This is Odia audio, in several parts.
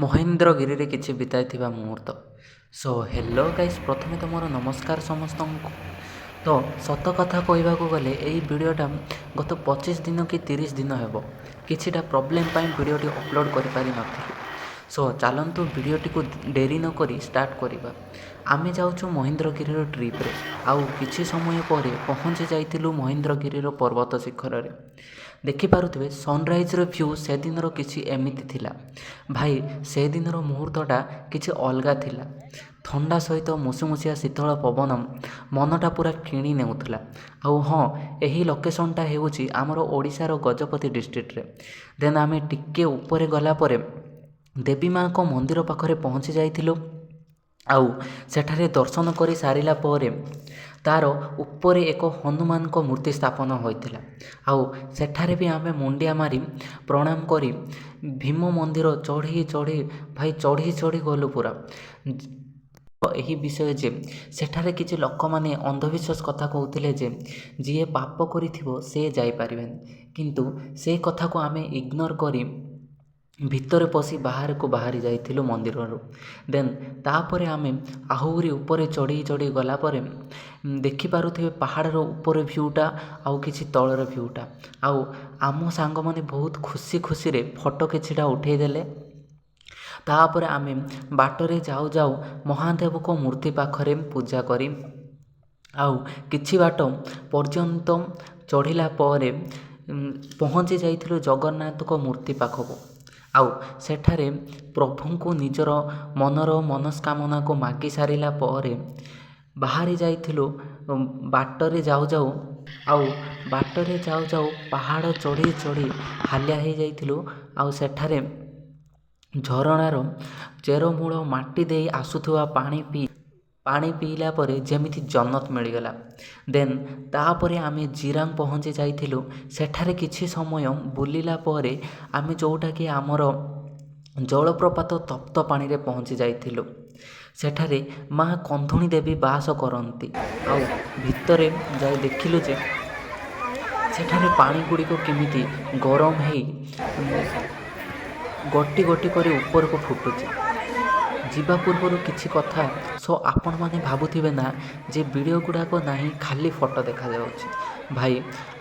ମହେନ୍ଦ୍ରଗିରିରେ କିଛି ବିତାଇଥିବା ମୁହୂର୍ତ୍ତ। ସୋ ହ୍ୟାଲୋ ଗାଇସ୍, ପ୍ରଥମେ ତ ମୋର ନମସ୍କାର ସମସ୍ତଙ୍କୁ। ତ ସତ କଥା କହିବାକୁ ଗଲେ, ଏଇ ଭିଡ଼ିଓଟା ଗତ 25 ଦିନ କି 30 ଦିନ ହେବ କିଛିଟା ପ୍ରୋବ୍ଲେମ୍ ପାଇଁ ଭିଡ଼ିଓଟି ଅପଲୋଡ଼ କରିପାରିନଥିଲି। ସୋ ଚାଲନ୍ତୁ, ଭିଡ଼ିଓଟିକୁ ଡେରି ନକରି ଷ୍ଟାର୍ଟ କରିବା। ଆମେ ଯାଉଛୁ ମହେନ୍ଦ୍ରଗିରିର ଟ୍ରିପ୍ରେ ଆଉ କିଛି ସମୟ ପରେ ପହଞ୍ଚି ଯାଇଥିଲୁ ମହେନ୍ଦ୍ରଗିରିର ପର୍ବତ ଶିଖରରେ। ଦେଖିପାରୁଥିବେ, ସନରାଇଜ୍ର ଭ୍ୟୁ ସେଦିନର କିଛି ଏମିତି ଥିଲା। ଭାଇ, ସେଦିନର ମୁହୂର୍ତ୍ତଟା କିଛି ଅଲଗା ଥିଲା। ଥଣ୍ଡା ସହିତ ମୁସୁମୁସିଆ ଶୀତଳ ପବନ ମନଟା ପୁରା କିଣି ନେଉଥିଲା। ଆଉ ହଁ, ଏହି ଲୋକେସନ୍ଟା ହେଉଛି ଆମର ଓଡ଼ିଶାର ଗଜପତି ଡିଷ୍ଟ୍ରିକ୍ଟରେ। ଦେନ୍ ଆମେ ଟିକେ ଉପରେ ଗଲା ପରେ ଦେବୀ ମାଆଙ୍କ ମନ୍ଦିର ପାଖରେ ପହଞ୍ଚି ଯାଇଥିଲୁ। ଆଉ ସେଠାରେ ଦର୍ଶନ କରି ସାରିଲା ପରେ ତା'ର ଉପରେ ଏକ ହନୁମାନଙ୍କ ମୂର୍ତ୍ତି ସ୍ଥାପନ ହୋଇଥିଲା। ଆଉ ସେଠାରେ ବି ଆମେ ମୁଣ୍ଡିଆ ମାରି, ପ୍ରଣାମ କରି, ଭୀମ ମନ୍ଦିର ଚଢ଼ି ଚଢ଼ି, ଭାଇ, ଚଢ଼ି ଚଢ଼ି ଗଲୁ ପୁରା। ଏହି ବିଷୟ ଯେ ସେଠାରେ କିଛି ଲୋକମାନେ ଅନ୍ଧବିଶ୍ୱାସ କଥା କହୁଥିଲେ ଯେ ଯିଏ ପାପ କରିଥିବ ସେ ଯାଇପାରିବେନି। କିନ୍ତୁ ସେ କଥାକୁ ଆମେ ଇଗ୍ନୋର କରି ଭିତରେ ପଶି ବାହାରକୁ ବାହାରି ଯାଇଥିଲୁ ମନ୍ଦିରରୁ। ଦେନ୍ ତାପରେ ଆମେ ଆହୁରି ଉପରେ ଚଢ଼ି ଚଢ଼ି ଗଲା ପରେ ଦେଖିପାରୁଥିବେ ପାହାଡ଼ର ଉପର ଭ୍ୟୁଟା ଆଉ କିଛି ତଳର ଭ୍ୟୁଟା। ଆଉ ଆମ ସାଙ୍ଗମାନେ ବହୁତ ଖୁସି ଖୁସିରେ ଫଟୋ କିଛିଟା ଉଠେଇ ଦେଲେ। ତାପରେ ଆମେ ବାଟରେ ଯାଉ ଯାଉ ମହାଦେବଙ୍କ ମୂର୍ତ୍ତି ପାଖରେ ପୂଜା କରି ଆଉ କିଛି ବାଟ ପର୍ଯ୍ୟନ୍ତ ଚଢ଼ିଲା ପରେ ପହଞ୍ଚି ଯାଇଥିଲୁ ଜଗନ୍ନାଥଙ୍କ ମୂର୍ତ୍ତି ପାଖକୁ। ଆଉ ସେଠାରେ ପ୍ରଭୁଙ୍କୁ ନିଜର ମନର ମନସ୍କାମନାକୁ ମାଗି ସାରିଲା ପରେ ବାହାରି ଯାଇଥିଲୁ ବାଟରେ ଯାଉ ଯାଉ। ଆଉ ବାଟରେ ଯାଉ ଯାଉ ପାହାଡ଼ ଚଢ଼ି ଚଢ଼ି ହାଲିଆ ହେଇଯାଇଥିଲୁ। ଆଉ ସେଠାରେ ଝରଣାର ଚେରମୂଳ ମାଟି ଦେଇ ଆସୁଥିବା ପାଣି ପିଇ, ପାଣି ପିଇଲା ପରେ ଯେମିତି ଜନ୍ନତ ମିଳିଗଲା। ଦେନ୍ ତାପରେ ଆମେ ଜିରାଙ୍ଗ ପହଞ୍ଚି ଯାଇଥିଲୁ। ସେଠାରେ କିଛି ସମୟ ବୁଲିଲା ପରେ ଆମେ ଯେଉଁଟାକି ଆମର ଜଳପ୍ରପାତ ତପ୍ତ ପାଣିରେ ପହଞ୍ଚି ଯାଇଥିଲୁ। ସେଠାରେ ମା କନ୍ଧୁଣୀ ଦେବୀ ବାସ କରନ୍ତି। ଆଉ ଭିତରେ ଯାଇ ଦେଖିଲୁ ଯେ ସେଠାରେ ପାଣି ଗୁଡ଼ିକ କେମିତି ଗରମ ହେଇ ଗୋଟି ଗୋଟି କରି ଉପରକୁ ଫୁଟୁଛି। ଯିବା ପୂର୍ବରୁ କିଛି କଥା। ସୋ ଆପଣମାନେ ଭାବୁଥିବେ ନା ଯେ ଭିଡ଼ିଓ ଗୁଡ଼ାକ ନାହିଁ, ଖାଲି ଫଟୋ ଦେଖାଯାଉଛି। ଭାଇ,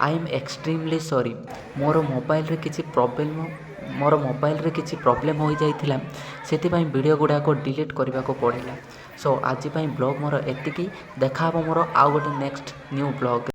I am extremely sorry। ମୋର ମୋବାଇଲରେ କିଛି ପ୍ରୋବ୍ଲେମ୍ ହୋଇଯାଇଥିଲା, ସେଥିପାଇଁ ଭିଡ଼ିଓ ଗୁଡ଼ାକ ଡିଲିଟ୍ କରିବାକୁ ପଡ଼ିଲା। ସୋ ଆଜି ପାଇଁ ବ୍ଲଗ୍ ମୋର ଏତିକି। ଦେଖା ହେବ ମୋର ଆଉ ଗୋଟେ ନେକ୍ସଟ ନ୍ୟୁ ବ୍ଲଗ୍।